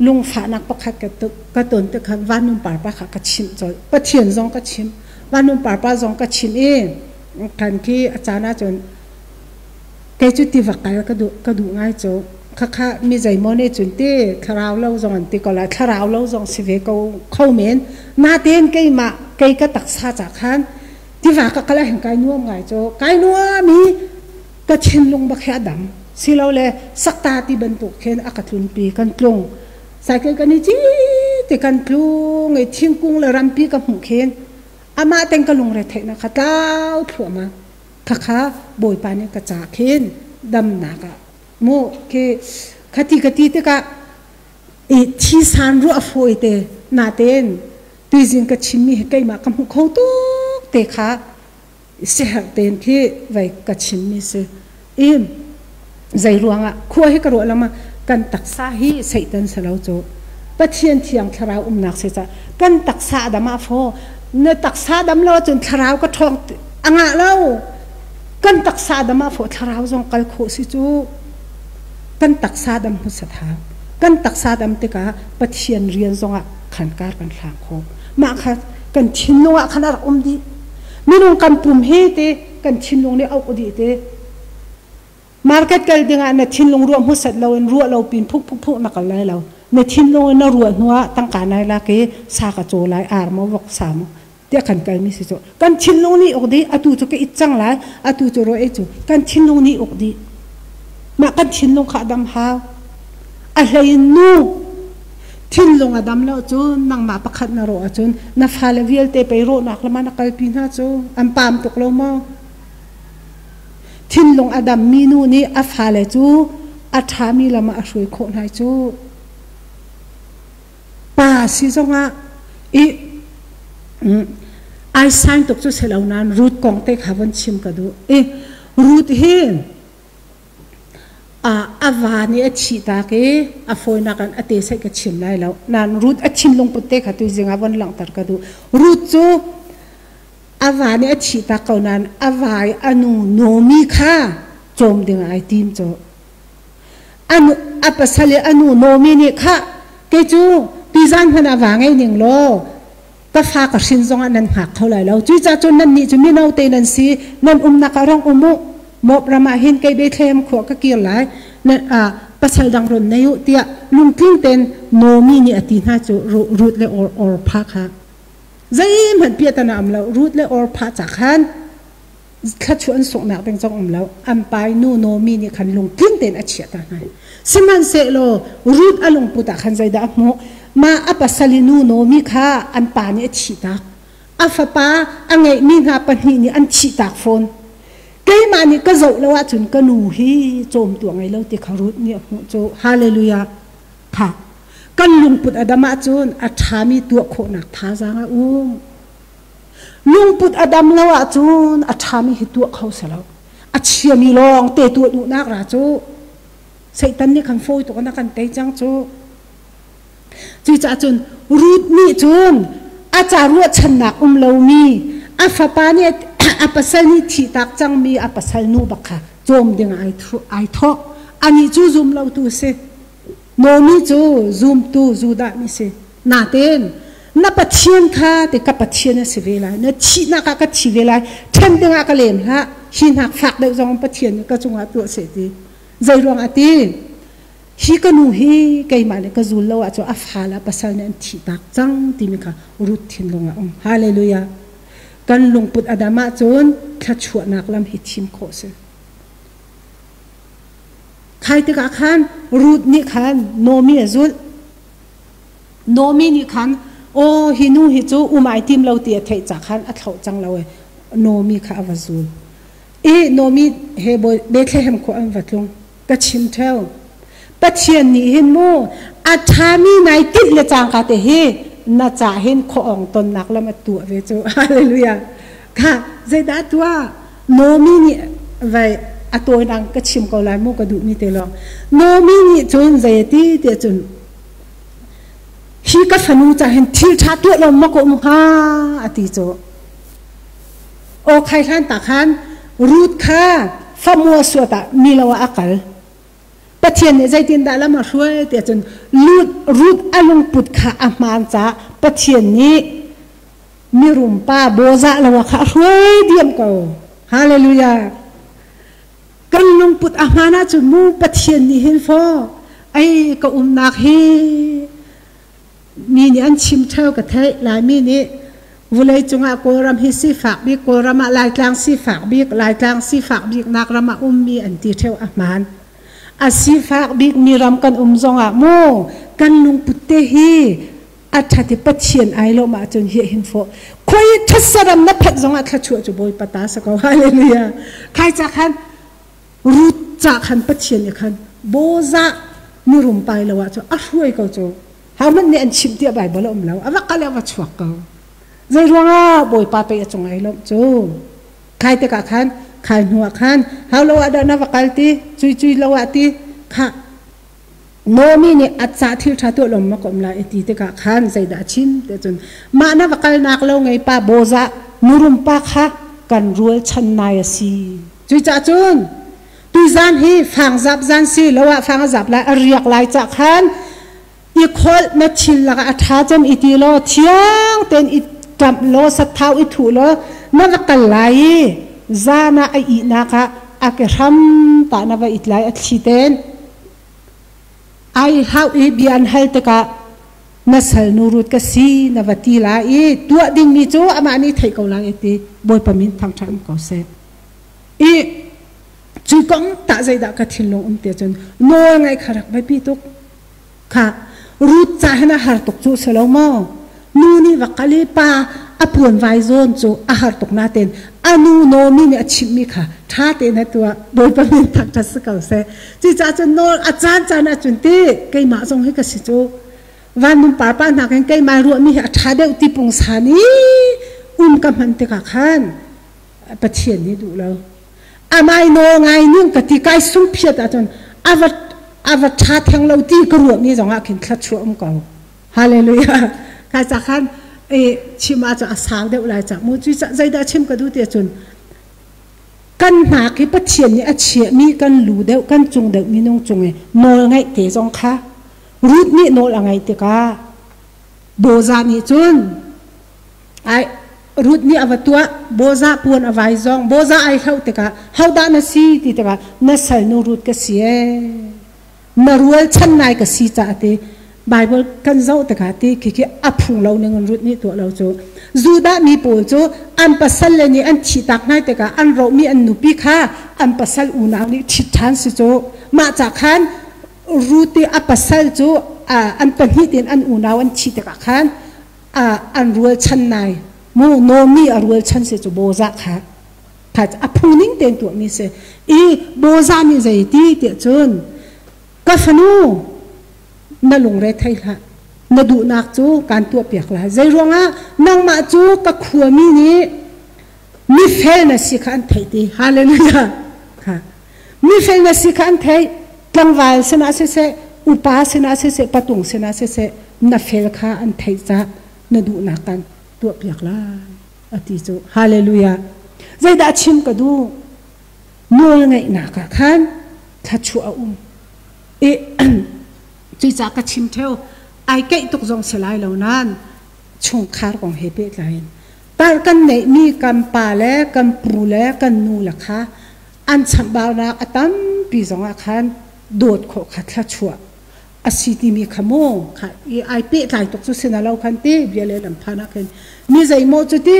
lungfahnak pakhat ka ka ton te khan vanlung parpa kha ka chimh colh. Pathian zong ka chimh, vanlung parpa zong ka chimh i kan khi a caan ahcun kei cu tiva kal ka duh ka duh ngai cu. Khakha mi zeimaw nih cun ti thlarau lo zong an ti ko lai, thlarau lo zong si ve ko kho men. Natein keimah kei ka taksa ca khan. Tiva ka kal ah hin kai nuam ngai cu. Kai nuam i ka thinlung bak hi a dam. Silole sakta ti bantuk khin a ka tlunpi kan tlung. Cycle kan i cit i kan tlung i thingkung le rampi ka hmuh khin amah teng ka lungre theihnak kha tlau thluahmah. Khakha Bawipa nih ka ca khin damnak ah mu khi khati ka ti tikah i thisan ruah fawi te natein tuizing ka chimmi hi keimah ka hmuh kho tuk te kha siaherh tein khi vei ka chimmi si i zei ruangah khua hi ka ruah lama kan taksa hi Satan si lo cu Pathian thiang thlarau umnak si ca kan taksa dam ah faw na taksa dam lo cun thlarau ka ṭhawng a ngah lo kan taksa dam ah faw thlarau zong kal khawh si cu kan taksa dam hmasat hau kan taksa dam tikah Pathian rian zongah khan kar kan hlang kho mah kha kan thinlung ah khan a rak um dih minung kan pum hi te kan thinlung nih a uk dih te market kal dingah na thinlung ruah hmasat lo in ruah lo pin phuk phuk phuk na kal lai lo na thinlung in na ruah hnu ah tangka nai lak i sa ka caw lai ar maw vok sa maw tiah kan kalmi si cu kan thinlung nih uk dih atu cu ka it cang lai atu cu raw ei cu kan thinlung nih uk dih mah kan thinlung kha a dam hau a hlei in nu thinlung a dam lo cun nangmah pakhat na rawh ahcun na fale vialte pei rawhnak lam ah na kalpi hna cu an paam tuk lo maw thinlung a dammi nu nih a fale cu a ṭhami lam ah a hruai khawh hna cu pa si zongah i ai sign tuk cu si lo nain Ruth kong te kha von chim ka duh i Ruth hi a va nih a thih tak i a fawinak in a te sai ka chim lai lo nain Ruth a thinlung put te kha tuizing ah von langhter ka duh Ruth cu a va nih a thih tak ko nain a va i a nu Naomi kha cawm ding ai tim cu a pasal i a nu Naomi nih khah kei cu tizan hmanh ah va ngei ning law ka fa ka hrin zongah nan hngak kho lai lo cucaah cun nannih cu mino te nan si nan umnak ah rong um u Moab ram ah hin kei Bethlehem khua ka kir lai pasal dang ron nei u tiah lungtling tein Naomi nih a ti hna cu Ruth le Orpah kha zeihmanh piahtana um lo Ruth le Orpah ca khan thluachuah an sunghnak ding zong um lo an pai nu Naomi nih khan lungtling tein a chiah ta hna sihmanhsehlaw Ruth a lungput ah khan zeidah a hmuh mah a pasal i nu Naomi kha an pa nih a thihtak a fapa a ngeihmi hna pahnih nih an thihtak fawn keimah nih ka zoh lo ahcun ka nu hi cawmtu a ngei lo ti kha Ruth nih a hmuh cu hallelujah kha kan lungput a dam ahcun a ṭhami tuah khawhnak thazaang a um Lungput a dam lo ahcun a ṭhami hi tuah kho si lo. A chiami lawng te tuah duhnak ra cu Satan nih khan fawi tuk in a kan tei cang cu. Cucaah cun Ruth nih cun a ca ruahchannak um lomi a fapa nih a pasal nih thihtak cangmi a pasal nu bak kha cawm ding ai ai thawh. Anih cu zum lotu a si. Naomi cu zumtu Judah mi si. Natein na Pathian kha te ka Pathian a si ve lai na thihnak ah ka thi ve lai ṭhen dingah ka lem hlah hi hnak fak deuh zong Pathian nih ka cungah tuah seh ti zei ruangah ti hi ka nu hi keimah nih ka zul lo ahcun a fa le a pasal nih an thih tak cang timi kha Ruth thinlung ah um hallelujah kan lungput a dam ahcun thluachuahnak lam hi thim khawh si khai tikah khan Ruth nih khan Naomi a zulh Naomi nih khan aw hi nu hi cu um ai tim lo ti a theih ca khan a thloh cang lo i Naomi kha a va zul. I Naomi he Bethlehem khua an va tlung. Ka chim theo. Pathian nih hin mu a ṭhami nai tinh le cangka te hi na ca hin khuaawng tonnak lam a tuah ve cu. Hallelujah. Kha zeidah tuah? Naomi nih vai a tawinak ka chim ko lai mu ka duhmi te lawng. Naomi nih cun zei a ti tiah cun hi ka fanu ca hin thil ṭha tuah lo maw ka um hnga a ti cu aw khai hlan ta khan Ruth kha famua suat ah mi lo ah a kal Pathian nih zeitindah lam a hruai tiah cun Ruth a lungput kha a hmaan caah Pathian nih mirum pa bawzah lo ah kha a hruai diam ko hallelujah Kan lungput a hmaan ahcun mu Pathian nih hin faw ei ka umnak hi mi nih an chim theo ka theih Laimi nih Vulei cungah Kawlram hi sifak bik, Kawlram ah Laitlang sifak bik, Laitlang sifak biknak ram ah ummi an ti theo a hmaan. A sifak bikmi ram kan um zongah mu kan lungput te hi a ṭhat i Pathian ai lawm ahcun hi hin fawh. Khoi ṭhatsaram na phanh zongah thluachuah cu Bawipa ta sa ko. Hallelujah. Khai ca khan Ruth ca khan Pathian nih khan bawzah mirum pai lo ah cu a hruai ko cu. Hauhmanh nih an chimh tiah Baibal a um lo. A va kal i a va chuak ko. Zei ruangah Bawipa pei a cung ai lawmh cu. Khai tikah khan khai hnu ah khan hau lo ah dah na va kal ti cui cui lo ah ti kha Naomi nih a ca thil ṭha tuah lawm ma ka um lai ti tikah khan zeidah a chim ti cun mah na va kalnak lo ngei pa bawzah nurum pa kha kan rual chan nai a si. Cuicah cun tuzan hi fangzap zan si lo ah fang a zap lai a riak lai cah khan i kholh na thil lakah a ṭha cem i ti law thiang tein i ṭamh law sathau i thuh law na va kal lai i zan ah a ihnak ah a ke hram tah na va it lai a thli tein ai hauh i bia an hal tikah na sal nu Ruth ka si na va ti lai i tuah dingmi cu amah nih theih ko lai ti Bawipa min thangṭhat um ko seh. I cu kong tah zeidah ka thinlung um te cun nawl ngaih kha rak biapi tuk kha Ruth ca hin a har tuk cu si lo maw nu nih va kal i pa a puan vai zawn cu a har tuk natein a nu Naomi nih a chimhmi kha ṭha tein a tuah Bawipa min thangṭhat si ko seh cucaah cun nawl a caan caan ahcun ti keimah zong hi ka si cu van par pa hna khin keimah ruahmi hi a ṭha deuh ti pungsan i um ka hman tikah khan Pathian nih duh lo amai nawl ngai ning ka ti kai sung phiat ahcun ava ava ṭha theng lo ti ka ruahmi zongah khin thluachuah um ko hallelujah kai ca khan e chim ah a sang deuh lai ca mu cu zeidah chim ka duh ti cun kan hna khi Pathian nih a chiahmi kan lu deuh kan cung deuh minung cung i nawl ngaih te zong kha Ruth nih nawl a ngaih tikah Boza nih cun ai Ruth nih a va tuah Boza puan a vai zong Boza ai hloh tikah hodah na si ti tikah na salnu Ruth ka si ee na rual chan nai ka si caah ti Bible kan zoh tikah ti khi khi a phung lo ning in Ruth nih tuah lo cu Judah mi pawl cu an pasal le nih an thih tak nai tikah an rohmi an nupi kha an pasal unau nih ṭhit ṭhan si cu mah ca khan Ruth i a pasal cu an pahnih tein an unau an thih tikah khan an rualchan nai mu Naomi a rualchan si cu Bozah kha kha a phu ning tein tuahmi si i Bozah nih zei ti tiah cun ka fanu na lungre thei hlah na duhnak cu kaan tuahpiak lai zei ruangah nangmah cu ka khuami nih mifel na si kha an theih ti hallelujah kha mifel na si kha an theih tlangval sinah siseh upa sinah siseh patung sinah siseh na fel kha an theih cah na duhnak kan tuahpiak lai a ti cu hallelujah zeidah chim ka duh nawl ngeihnak ah khan thluachuah a um i cuicah ka chim theo ai keih tuk zong si lai lo nan chungkhar kong he pehtlai in tar kan neihmi kan pa le kan pu le kan nu le kha an chamhbaunak a tampi zongah khan dawt khawh kha thluachuah a si timi kha maw kha i ai pehtlai tuk cu si na lo khan ti bia le lam phan ah khin mi zeimaw cu ti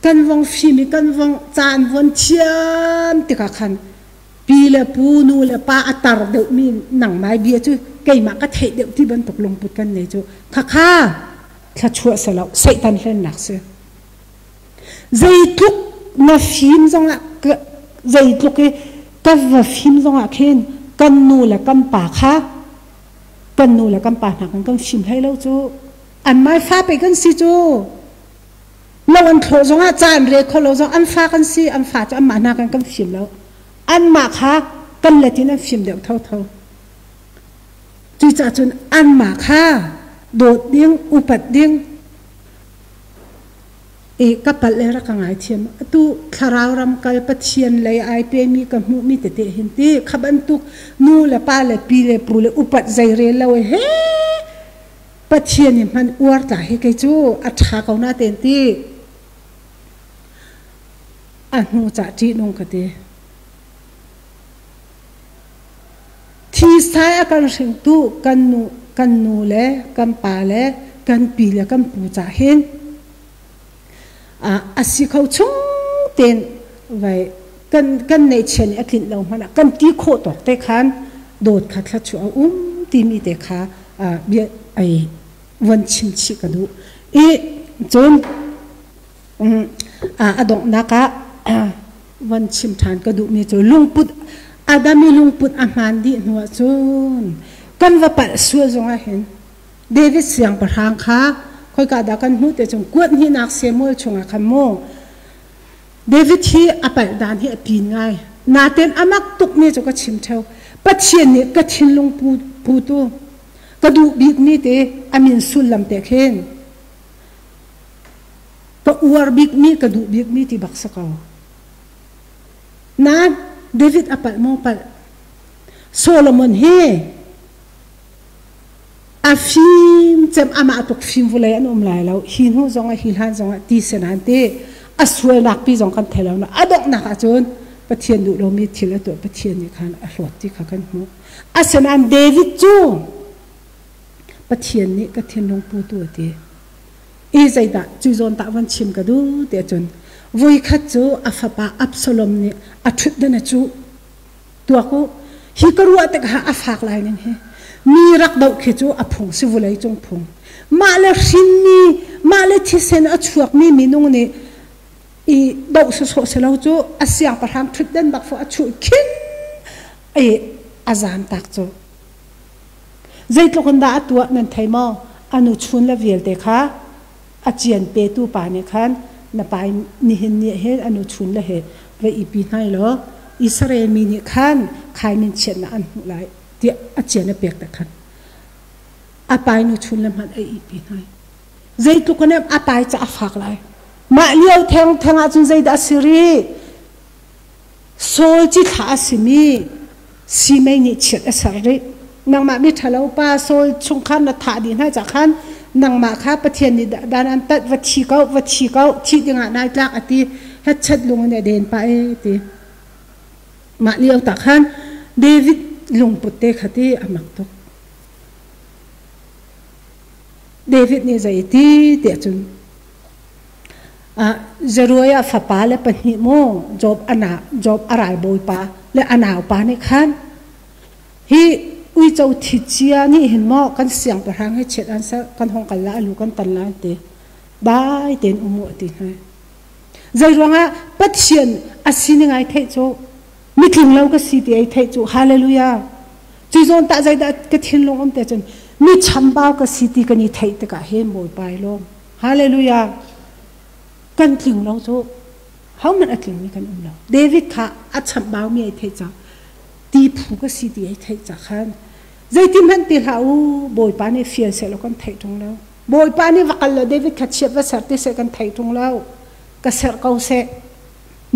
kan vong fim i kan vong caan von thiam tikah khan pi le pu nu le pa a tar deuhmi nangmai bia cu keimah ka theih deuh ti bantuk lungput kan nei cu khakha thluachuah si lo satan hlennak si zeitluk na fim zongah zeitluk i ka va fim zongah khin kan nu le kan pa kha kan nu le kan pa hna kan kan fim hlei lo cu an mai fa pe kan si cu lo an thlawh zongah ca an rel kho lo zong an fa kan si an fa cu anmah hna kan kan fim lo anmah kha kan let in an fim deuh thotho cucaah cun anmah kha dawt ding upat ding i ka palh le rak ka ngaithiam atu thlarau ram kal pathian lei ai pemi ka hmuhmi tete hin ti kha bantuk nu le pa le pi le pu le upat zei rel lo he Pathian i hman uar tla hi kei cu a ṭha ko na ten ti a hnu ca ṭihnung ka ti thi sai a kan hringtu kan nu kan nu le kan pa le kan pi le kan pu ca hin. A si kho chung tein vai kan kan neihchiah nih a tlinh lo hmanh ah kan ti khawh tawk te khan dawt kha thluachuah a um timi te kha bia ai von chim chih ka duh. I cun a donghnak ah von chim ṭhan ka duhmi cu lungput Adam i lungput a hmaan dih hnu ahcun kan va palh sual zongah hin David siangpahrang kha khoika dah kan hmuh te cun kuat hnihnak Samuel chungah khan mu David hi a palh dan hi a pin ngai. Naten a mak tukmi cu ka chim ṭheo. Pathian nih ka thinlung putu ka duh bikmi te a min sullam te khin ka uar bikmi ka duh bikmi ti bak si ko. Nain David a palh maw palh? Solomon hi a fim cem amah tuk fim vulei an um lai lo hi hnu zongah hi hlan zongah ti senan te a sualnak pi zong kan thei lo na a donghnak ahcun Pathian duh lomi thil a tuah Pathian nih khan a hlawt ti kha kan hmuh. Asinain David cu Pathian nih ka thinlung putu a ti. I zeidah cu zawn tah van chim ka duh ti ahcun voikhat cu a fapa Absalom nih a ṭhutdan a cuh. Tuak u, hi ka ruah tikah a fak lai ning hi. Mi rak doh khi cu a phung si vulei cung phung. Mah le hrinmi, mah le thisen a chuakmi minung nih i doh sawsawh si lo cu a siangpahrang ṭhutdan bak fo a chuh khin i a zaam tak cu. Zeitluk in dah a tuah nan thei maw? A nu chun le vialte kha a cian petu pa nih khan na pa nihin ni hin a nu chun le he va ipi hnai law Israel mi nih khan khai min chiatnak an hmuh lai tiah a cian a pek te khan a pai nu chun le hmanh a ipi hnai. Zeitluk in a pai ca a fak lai. Mah lio theng theng ahcun zeidah a si rih? Saul cithlah a simi Simei nih chiat a ser rih. Nangmah miṭhalo pa Saul chungkhar na thah dih hna cah khan nangmah kha Pathian nih dan an tat va thi ko va thi ko thih dingah nai tlak a ti hetchat lung in a den pah e ti. Mah lio tak khan David lungput te kha ti a mak tuk. David nih zei ti tiah cun Zeruiah fapa le pahnih mu Job ana Job a ralbawipa le a naupa nih khan hi uico thi cia nih hin maw kan siangpahrang hi chiat an ser kan hong kal la alu kan tan la an ti dai tein um u ti hna zei ruangah Pathian a sining ai theih cu mitling lo ka si ti ai theih cu hallelujah cu zawn tah zeidah ka thinlung um te cun mi chambau ka si ti kan i theih tikah hin Bawipa i lawm Hallelujah. Kan tling lo cu hohmanh a tlingmi kan um lo. David kha a chamhbaumi ai theih cang. Ti phu ka si ti ai theih ca khan zeitin hmanh ti hlah u Bawipa nih fial seh law kan theih ṭung lo. Bawipa nih va kal law David kha chiat va ser ti seh kan theih ṭung lo. Ka serh ko seh.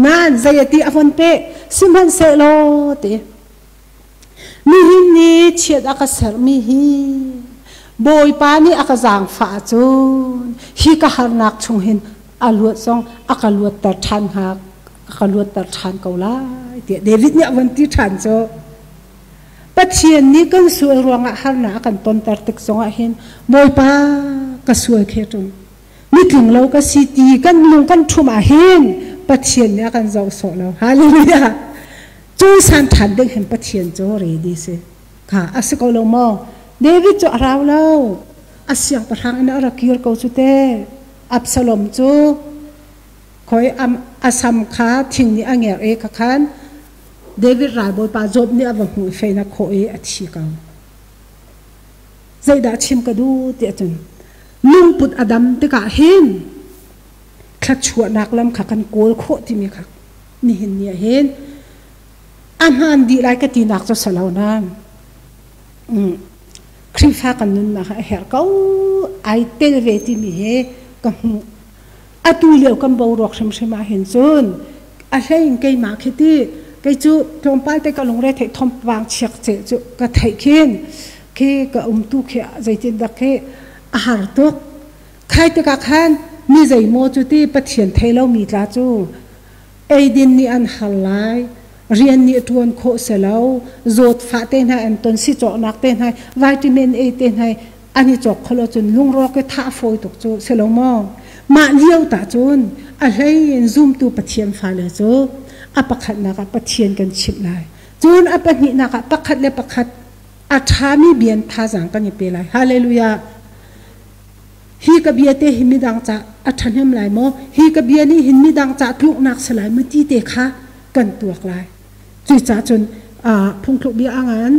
Nain zei a ti a von peh sihmanhsehlaw ti Nihin ni chiat a ka sermi hi Bawipa nih a ka zaangfah ahcun hi ka harnak chung hin a luat zong a ka luatter ṭhan hnga a ka luatter ṭhan ko lai tiah David nih a von ti ṭhan cu. Pathian nih kan sual ruangah harnak a kan tonter tik zongah hin Bawipa ka sual khe ṭung mitling lo ka si ti kan lung kan ṭhum ah hin Pathian nih a kan zoh sawh lo. Hallelujah! Cawisan ṭhan ding hin Pathian cu ready si. Kha a si ko lo maw? David cu a rau lo. A siangpahrang in a rak kir ko cu te. Absalom cu khoi a sam kha thing nih a ngerh i kha khan David ralbawipa Job nih a va hmuh i fein a khawh i a thi ko. Zeidah chim ka duh ti ahcun lungput a dam tikah hin thluachuahnak lam kha kan kawl khawh timi kha nihin ni ah hin a hmaan dih lai ka tinak cu si lo nain Khrihfa kan nunnak ah a herh ko ai tel ve timi hi ka hmuh. Atu lio kan boruak hrimhrim ah hin cun a hlei in keimah khi ti kei cu tlawmpal te ka lungre theih thawngpang chiak ce cu ka theih khin khi ka umtu khi zeitin dak khi a har tuk. Khai tikah khan mi zeimaw cu ti Pathian thei lomi tla cu eidin nih an har lai, rian nih ṭuan khawh si lo, zawtfah te hna an ton, sicawhnak te hna, vitamin A te hna an i cawk kho lo cun lungrawk i thah fawi tuk cu si lo maw? Mah lio ta cun a hlei in zumtu Pathian fale cu a pakhatnak ah Pathian kan chimh lai. Cun a pahnihnak ah pakhat le pakhat a ṭhami bian thazaang kan i pe lai. Hallelujah. Hi ka bia te hi midang ca a ṭhahnem lai maw? Hi ka bia nih hin midang ca tluknak si lai maw ti te kha kan tuak lai. Cucaah cun phungthluk bia a ngan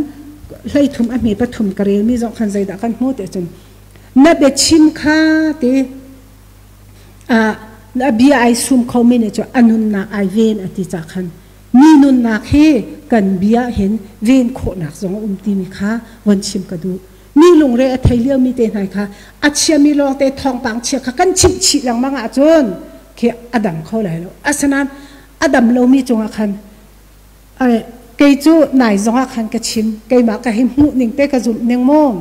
13 a hme 3 ka relmi zong khan zeidah kan hmuh ti cun na biachim kha ti na bia ai sum khomi nih cu a nunnak ai ven a ti ca khan mi nunnak hi kan bia hin ven khawhnak zong a um timi kha von chim ka duh. Mi lungre a thei liomi te hna kha a chiami lawngte thawngpang chia kha kan chimh chih lengmang ahcun khi a dam kho lai lo. Asinain a dam lomi cungah khan kei cu nai zongah khan ka chim keimah ka hi hmuh ning te ka zumh ning maw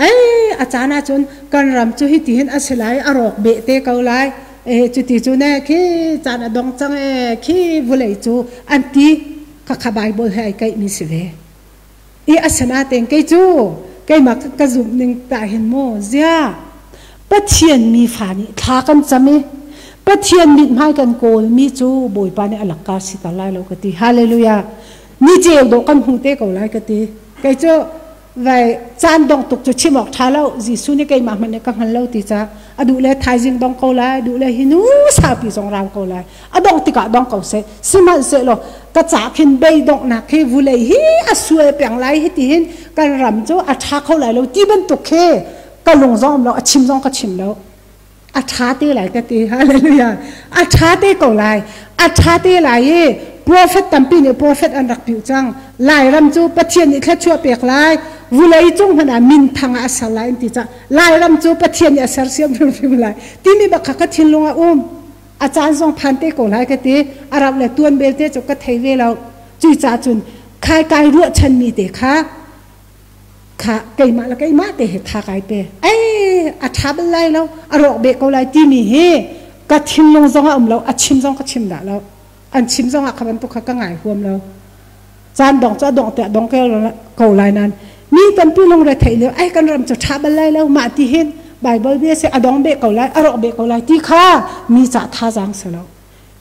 ai a caan ahcun kan ram cu hiti hin a si lai a rawk beh te ko lai e cuti cu ne khi caan a dong cang e khi vulei cu an ti khakha Bible he ai kaih mi si ve i asinain kei cu keimah ka zumh ning tah hin maw zia Pathian mi fa nih thla kan cam i Pathian mithmai kan kawl mi cu Bawipa nih a lakka si ta lai lo ka ti. Hallelujah. Ni ceu dawh kan hmu te ko lai ka ti. Kei cu vai caan dong tuk cu chim awk ṭha lo. Jesuh nih keimah hmanh nih ka hngal lo ti ca a duh le thaizing dong ko lai, duh le hi nu saupi zong rau ko lai. A dong tikah dong ko seh. Sihmanhsehlaw ka ca khin beidonghnak khi vulei hi a sual peng lai hi ti hin kan ram cu a ṭha kho lai lo ti bantuk khi ka lung zong um lo a chim zong ka chim lo a ṭha te lai ka ti hallelujah a ṭha te ko lai a ṭha te lai i prophet tampi nih prophet an rak piu cang Lairam cu Pathian nih thluachuah pek lai vulei cung hmanh ah min thang ah a ser lai an ti cah Lairam cu Pathian nih a sersiam hrimhrim lai timi bak kha ka thinlung ah um a caan zong phan te ko lai ka ti a rauh le tuan belte cu ka thei ve lo cucaah cun khai kai ruahchanmi te kha kha keimah le keimah te he tha kai pe ei a ṭha bal lai lo a rawk beh ko lai timi hi ka thinlung zong a um lo a chim zong ka chim dah lo an chim zong ah kha bantuk kha ka ngai huam lo caan dong cu a dong tiah dong ko lai nan mi tampi lungre theih lio ai kan ram cu ṭha bal lai lo mah ti hin Bible bia si a dong beh ko lai a rawk beh ko lai ti kha mi ca thazaang si lo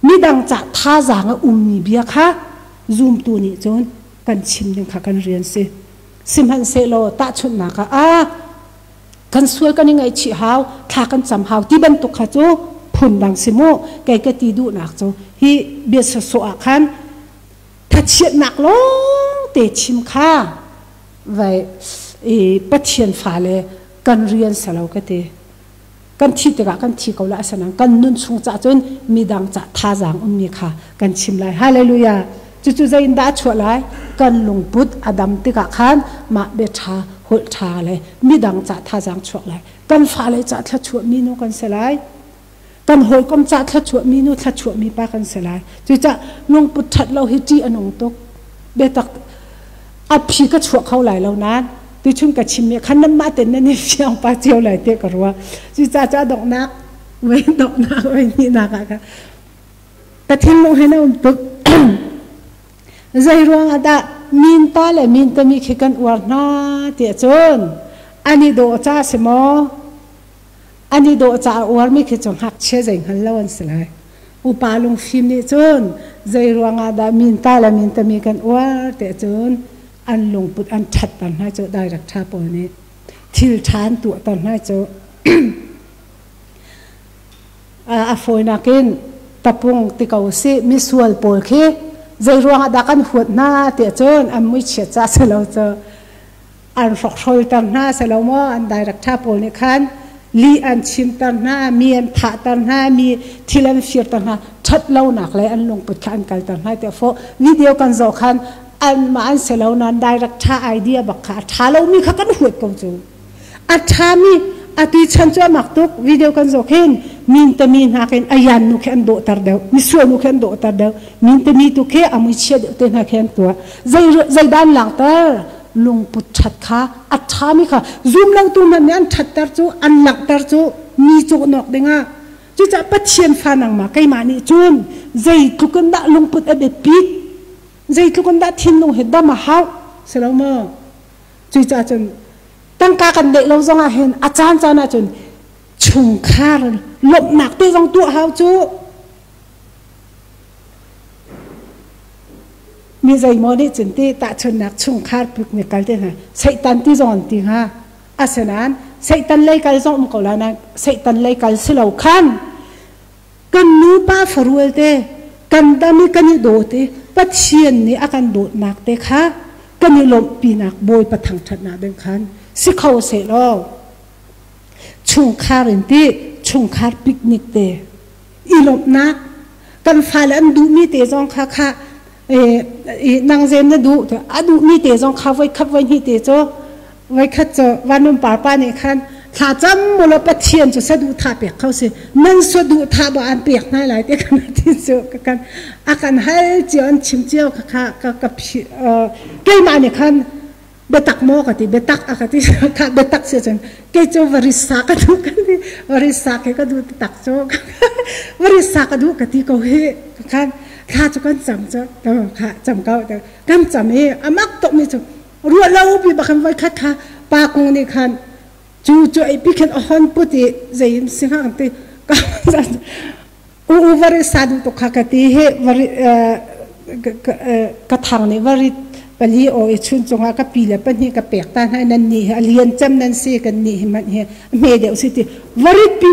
midang ca thazaang a ummi bia kha zumtu nih cun kan chim ding kha kan rian si sihmanhsehlaw tahchunhnak ah a kan sual kan i ngaihchih hau thla kan cam hau ti bantuk kha cu phundang si mu kei ka ti duhnak cu hi bia sawsawh ah khan thachiatnak lawng te chim kha vai i Pathian fale kan rian salo ka ti kan thi tikah kan thi ko la asanang kan nun chung ca cun midang ca thazaang ummi kha kan chim lai hallelujah cucu zeiin dah a chuah lai kan lungput a dam tikah khan mah bia ṭha holh ṭha le midang ca thazaang chuak lai kan fale ca thluachuah mi nu kan si lai kan hawikom ca thluachuah mi nu thluachuah mi pa kan si lai cucah lungput ṭhat lo hi ṭih a nung tuk biatak a phi ka chuah kho lai lo nain tuchun ka chimmi khan nanmah ten nan i fiang pa cio lai te ka ruah cucaah cu a donghnak voi donghnak voi hnihnak ah ka ka thinlung he na um tuk zei ruang ah dah min pa le min tami khi kan uar hna tiah cun an i dawh ca si maw An i dawh caah uarmi khi cu ngakchia zei hngal lo an si lai. Upa lungfim nih cun zei ruangah dah minta le mintami kan uar tiah cun an lungput an ṭhatter hna cu direct ṭha pawl nih thil ṭha an tuahter hna cu a fawinak in tapung ti ko sih misual pawl khi zei ruangah dah kan huat hna tiah cun an muichiat ca si lo cu an hrokhrolter hna si lo maw an director pawl nih khan lih an chimter hna mi an thahter hna mi thil an firter hna ṭhat lonak le an lungput kha an kalter hna tiah fawh video kan zoh khan anmah an si lo nain director idea bak kha a ṭha lomi kha kan huat ko cu a ṭhami atu chan cu a mak tuk video kan zoh khin min tami hna khin ayan nu khi an dawhter deuh misual nu khi an dawhter deuh min tami tu khi a mui chia deuh te hna khi an tuah zei zeidan langter lungput ṭhat kha a ṭhami kha zum lotu hmanh nih an ṭhatter cu an langhter cu mi cawhnawk dingah cucaah Pathian fa nangmah keimah nih cun zeitluk in dah lungput a biapit zeitluk in dah thinlung hi dam a hau si lo maw cucaah cun tangka kan neih lo zongah hin a caan caan ah cun. Chungkhar lawmhnak te zong tuah hau cu. Mi zeimaw nih cun ti tahchunnak chungkhar picnic kal te hna Satan ti zong an ti hnga. Asinain Satan lei kal zong um ko lai nain Satan lei kal si lo khan kan nupa farual te kan dam i kan i dawt i Pathian nih a kan dawtnak te kha kan i lawmhpinak Bawipa thangṭhatnak ding khan si kho sehlaw chungkhar in ti chungkhar picnic te i lawmhnak kan fale an duhmi te zong kha kha nang zen na duh a duhmi te zong kha voi khat voi hnih te cu voi khat cu vanum parpa nih khan thla cam mulaw Pathian cu saduhthah pek kho si nan saduhthah ba an pek hna lai te kan ti cu kan a kan hal cio an chim cio kha kha ka ka keimah nih khan biatak maw ka ti biatak a ka ti kha biatak si cun kei cu varisa ka duh ka ti varisa ke ka duh tak cu varisa ka duh ka ti ko hi khan thla cu kan cam cu kha cam ko kan cam i amak tok mi cu ruah lo pi bakhan voi khat kha pa kung nih khan cu cu ei pi khan a hon put i zei in si hnga ti u u varisa duh tuk kha ka ti hi vari ka thang nih varit pali o i chun cungah ka pi le pahnih ka pek ta hna nan nih hi a lian cem nan si kan nih hi man hi hme deuh si ti varit pi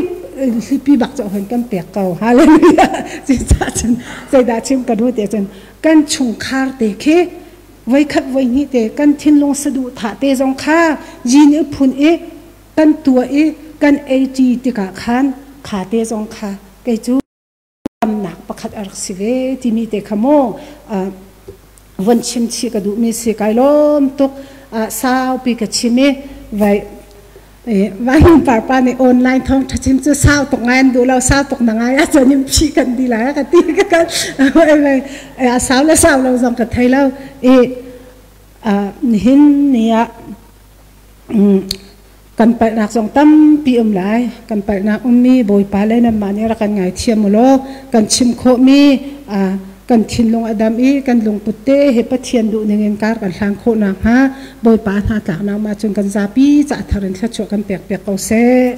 pi bak cho hon kan pek ko hallelujah ci cha cun zeidah chim ka du te cun kan chungkhar te khi voikhat voihnih te kan thinlung saduh thah te zong kha yin i phun i kan tuah i kan ei ṭi tikah khan kha te zong kha kei cu tamnak pakhat a rak si ve timi te kha maw von chim chih ka duhmi si. Kai lawm tuk, saupi ka chim i vai vanlawng parpa nih online thawng ṭha chim cu sau tuk ngai an duh lo, sau tuk na ngai ahcun in phih kan di lai ka ti ka kan a sau le sau lo zong ka thei lo i nihin ni ah kan palhnak zong tampi um lai. Kan palhnak ummi Bawipa le nanmah nih rak kan ngaithiam u law kan chim khawhmi kan thinlung a dam i kan lungput te he Pathian duh ning in kar kan hlang khawh nakhnga Bawipa hna tlaknak mah cun kan zapi ca thar in thluachuah kan pek piak ko seh.